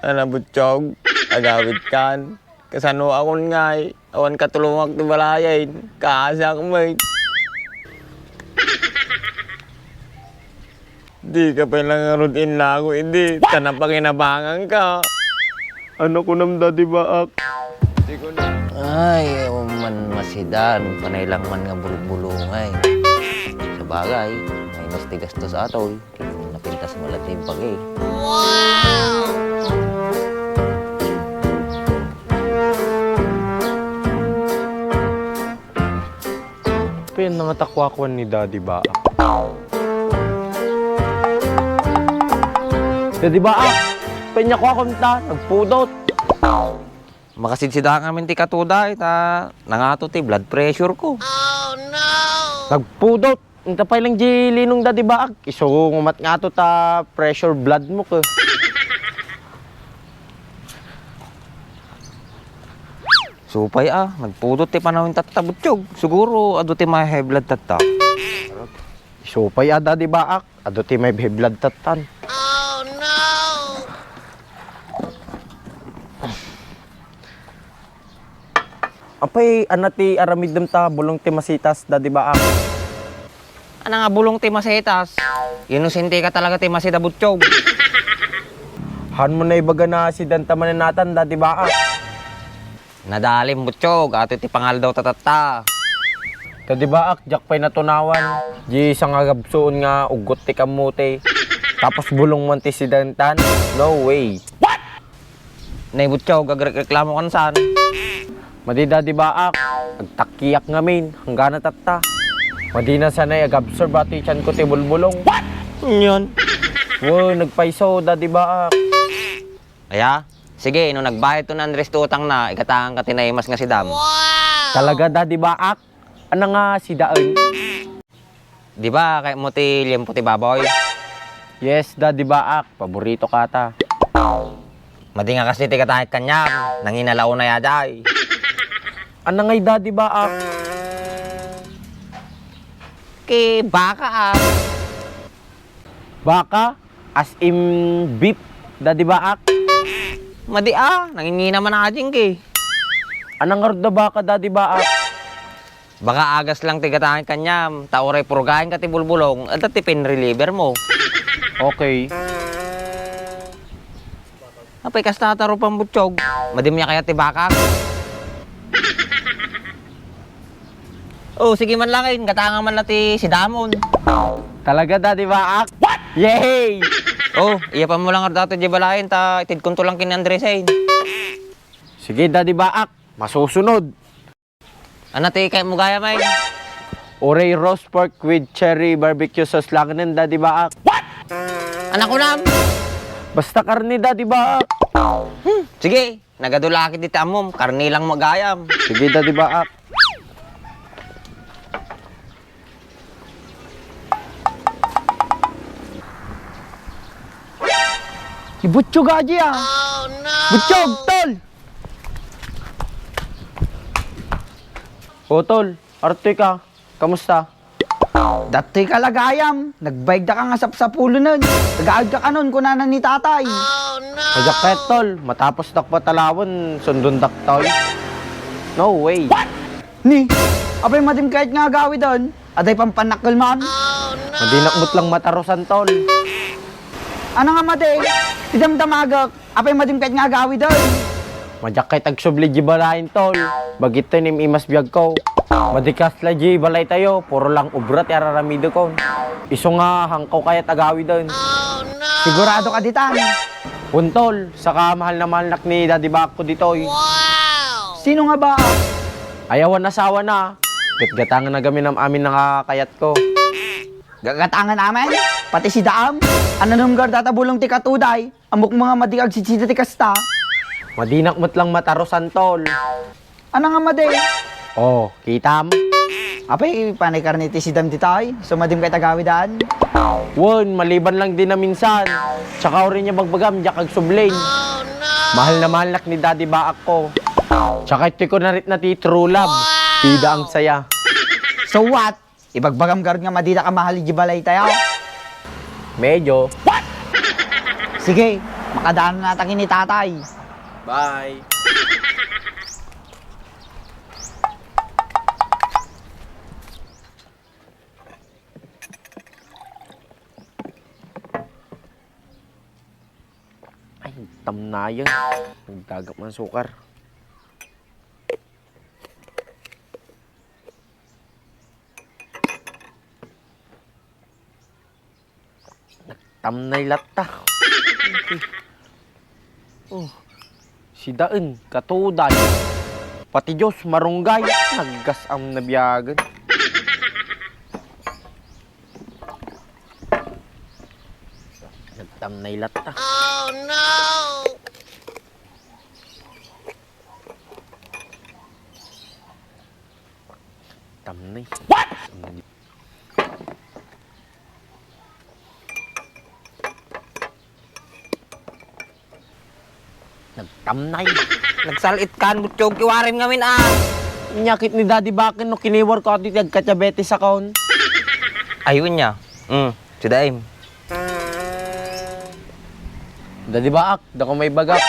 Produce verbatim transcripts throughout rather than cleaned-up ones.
Ana, Butchog, agawidkan. Kasano akon ngay? Awan katulongak ti balayen. Kaasak met. Dika pay la ngarud inlago idi, ta napakinabanganka. Ano kunam, Daddy Baak? Ay, man masidan, panay lang man nga bulbulongay. Sabagay, minus ti gastos atoy. Napintas mo lang ti bagi. Pen, nangatakuakuan ni Daddy Baak. Daddy Baak, pen, nakuakuan ta, nagpudot. Makasidsidaan ngamin ti katuday, ta nangato ti blood pressure ko. Nagpudot. Inta pay lang di linong, Daddy Baak. Isu ngumat ngato ta pressure blood mo ko. Supay a, nagpudot ti panawen tatta, Butchog. Siguro, adu ti may high blood tatta. Supay a, Daddy Baak. Adu ti may high blood tattan. Apay, ana ti aramidem ta bulong ti masitas, Daddy Baak? Ana nga bulong ti masitas? Inosente ka talaga ti masida, Butchog. Haan mo naibaga na sidanta mananatan, Daddy Baak? Nadalim, Butchog, ato ti pangaldaw ta tatta. Daddy Baak, diak pay natunawan. Di sangagabsuon nga uggot ti kamote. Tapos bulong man ti sidantan? No way. Nay, Butchog, agrekreklamo kan saan? Madi, Daddy Baak, agtakkiak ngamin, hanggana tatta. Madina sanay agabsorb a ti tiyan ko ti bulbulong. Nyon? Wo, nagpayso, Daddy Baak. Aya? Sige, no nagbayad to ni Andres ti utangna, igatangan ka ti naimas nga sidam. Talaga, Daddy Baak? Ana nga sidaen? Di ba, kayat mo ti liempo ti baboy? Yes, Daddy Baak. Paborito ka ta. Madi nga kasi ti gatangit kaniam, nanginalaonay a jay. Ana ngay, Daddy Baak? Ki baka, a. Baka? As in beef, Daddy Baak? Madi, a, nangingina man a jingki. Ana ngarud a baka, Daddy Baak? Baka agas lang ti gatangit kaniam, ta uray purgaen ka ti bulbulong, adda ti pain reliever mo. Okay. Apay, kasta ta rupan, Butchog. Madim niya kaya ti bakak? Oh, sige man lang, eh. Gatangan man na ti sidamon. Talaga, Daddy Baak? What? Yay! Oh, iyapan mo lang ardato di balayen, ta itid ko to lang ken Andres, eh. Sige, Daddy Baak. Masusunod. Ana ti kayat mo gayam, ay? Uray roast pork with cherry barbecue sauce lang nen, Daddy Baak. Ana kunam? Basta karne, Daddy Baak. Hmm, sige, nagadu la ket dita ammom, karne lang mo gayam. Sige, Daddy Baak. Ti Butchog adi, ah. Butchog, tol! O, tol, artoy ka. Kamusta? Datoy ka la gayam. Nagbayag daka nga sapsapulonen. Nagaag ka kanon, kunana ni tatay. Kadiak ket, tol. Matapos dak patalawen, sundon dak toy. No way. Ni, apay madim kayat nga agawiden? Aday pampannakkel man. Madinak met lang matarusan, tol. Ana nga madi? Ti damdamagek, apay madim kayat nga agawiden? Madiak kayat agsubli di balayen, tol. Bagit ti nim-imas biagko. Madi kasla di balaytayo, puro lang obra ti araramidekon. Isu nga hangko kayat agawiden. Sigurado ka ditan? Wen, tol, saka mahal na mahalnak ni Daddy Baakko ditoy. Sino nga ba? Ay, awan asawana. Gatgatangan na gamin am-amin nga kayatko. Gagatangan amin? Pati si Daam? Ananom gar data bulong ti katuday? Ammok nga madi agsidsida ti kasta. Madinak met lang matarusan, tol. Ana nga madi? Oh, kitam? Apay, panay karne ti sidam ditoy? So, madim kayat agawidan? Wen, maliban lang di naminsan. Tsaka uray nia bagbagam, diak agsubli. Mahal na mahalnak ni Daddy Baakko. Tsaka itoy ko naritna ti true love. Pida ang saya. So what? Ibagbagam garud nga madida ka mahal iti balaytayo? Medyo. Sige, Makadaan na tayo ni tatay. Bye. Ay, tamnayan. Nagdagap man sukar. Nagtamnay latta. Oh, sidaen, katuday. Pati Diyos, marunggay. Naggasam na biyagen. Nagtamnay latta. Oh, no! Tamnay. What? Nagtamnay. Nagsal-it kan, Butchog, kiwarem ngamin, ah. Inyakit ni Daddy Baken no kiniwar ko iti agkadiabetes akon. Ayun niya. Mm, sidaem. Daddy Baak, dako maibagak.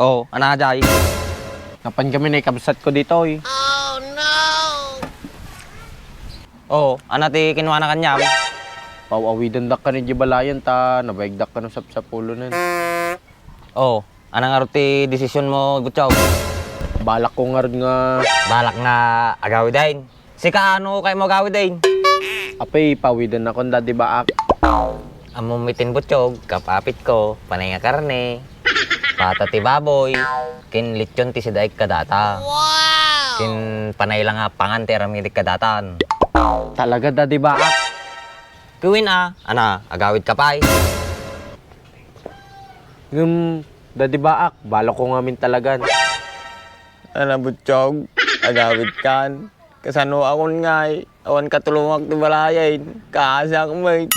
Oo, anajay. Napan kami na ikabsat ko ditoy. Oo, ana ti kinuana kaniam? Paw-awidendak kano idiay balayen ta nabaigdak kano sapsapulonen. Oo, ana ngarud ti desisyon mo, Butchog? Balak ko ngarud nga Balak nga agawiden. Sika, ano kayat mo agawiden? Apay, pawidan akon, Daddy Baak. Ammom itin, Butchog, kapapit ko, panay nga karne, pata ti baboy, ken lechon ti sidaek kadata. Wow! Ken panay la nga pangan ti aramidek kadatan. Talaga, Daddy Baak? Kiwin a, ana, agawidka pay? Ngem, Daddy Baak, balak ko ngamin talagan. Ana, Butchog, agawidkan. Kasano akon ngay, awan katulongak ti balayen, kaasak met.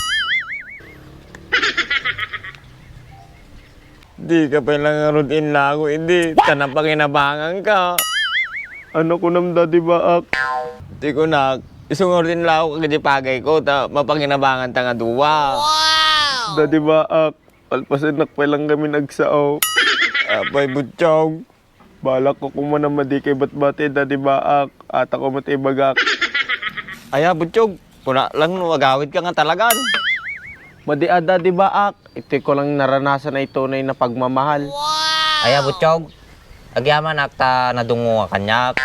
Dika pay la ngarud inlako idi, ta napakinabanganka. Ano kunam, Daddy Baak? Ti kunak, isu ngarud inlako ka idi pagayko, ta mapakinabanganta nga dua. Daddy Baak, palpasennak pay lang ngamin agsao. Apay, Butchog. Balak ko koma a madi kay batbati, Daddy Baak. Ata ko met ibagak. Aya, Butchog. Kuna lang no agawidka nga talagan. Madi a, Daddy Baak. Iti ko lang naranasan a tunay nga pagmamahal. Aya, Butchog. Agyamanak ta nadungngok kaniak.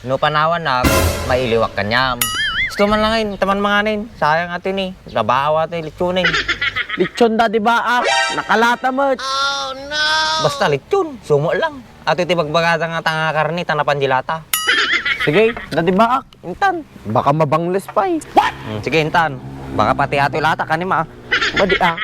No panawannak, mailiwak kaniam. Isu man lang, inta man manganen. Sayang a ti ni, nabaaw a ti lechonen. Lechon, Daddy Baak. Nakalata met. Basta lechon, sumo lang. Atoy ti bagbagada nga tanga karne, ta napan di lata. Sige, Daddy Baak, intan. Baka mabangles pay. Hmm, sige, intan. Baka pati atoy lata, kanem a. Madi a.